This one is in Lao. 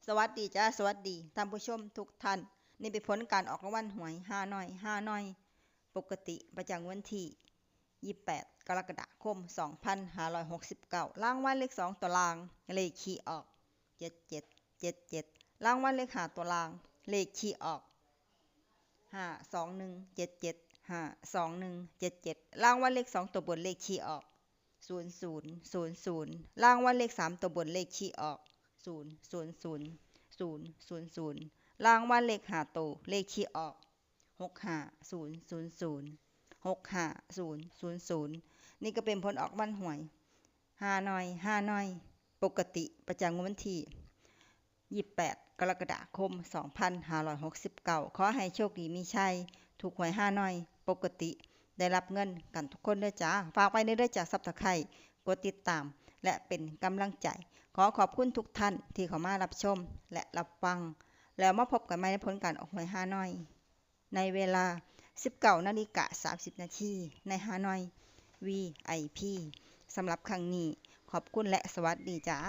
ສະຫວັດດີຈ້າ ສະຫວັດດີທ່ານຜູ້ຊົມທຸກທ່ານ. ນີ້ເປັນຜົນການອອກລາງວັນຫວຍຮານ້ອຍ ຮານ້ອຍ ປົກກະຕິ ປະຈຳວັນທີ ຊາວແປດ ກໍລະກະດາຄົມ ສອງພັນຫ້າຮ້ອຍຫົກສິບເກົ້າ. ລາງວັນເລກສອງຕົວລ່າງ ເລກທີ່ອອກ ເຈັດເຈັດເຈັດເຈັດ. ລາງວັນເລກຫ້າຕົວລ່າງ ເລກທີ່ອອກ ຫ້າສອງໜຶ່ງເຈັດເຈັດ ຫ້າສອງໜຶ່ງເຈັດເຈັດ. ລາງວັນເລກສອງຕົວບົນ ເລກທີ່ອອກ ສູນສູນສູນສູນ. ລາງວັນເລກສາມຕົວບົນ ເລກທີ່ອອກ ສູນສູນສູນ ສູນສູນສູນ. ລາງວັນເລກຫ້າໂຕ ເລກທີ່ອອກ ຫົກຫ້າສູນສູນສູນ ຫົກຫ້າສູນສູນສູນ. ນີ້ກໍເປັນຜົນອອກວັນຫວຍຮານ້ອຍ ຮານ້ອຍ ປົກກະຕິ ປະຈຳງວດວັນທີ ຊາວແປດ ກໍລະກະດາຄົມ ສອງພັນຫ້າຮ້ອຍຫົກສິບເກົ້າ. ຂໍໃຫ້ໂຊກດີມີໄຊ ຖືກຫວຍຮານ້ອຍປົກກະຕິ ໄດ້ຮັບເງິນກັນທຸກຄົນເດີຈ້າ. ຝາກໄວ້ເດີເດີຈ້າ Subscribe ກົດຕິດຕາມ ແລະ ເປັນກຳລັງໃຈ. ຂໍຂອບຄຸນທຸກທ່ານທີ່ເຂົ້າມາຮັບຊົມ ແລະ ຮັບຟັງ. ແລ້ວມາພົບກັນໃໝ່ໃນຜົນການອອກຫວຍຮານ້ອຍ ໃນເວລາ ສິບເກົ້ານາລິກາສາມສິບນາທີ ໃນຮານ້ອຍ ວີໄອພີ. ສຳລັບຄັ້ງນີ້ ຂອບຄຸນ ແລະ ສະຫວັດດີຈ້າ.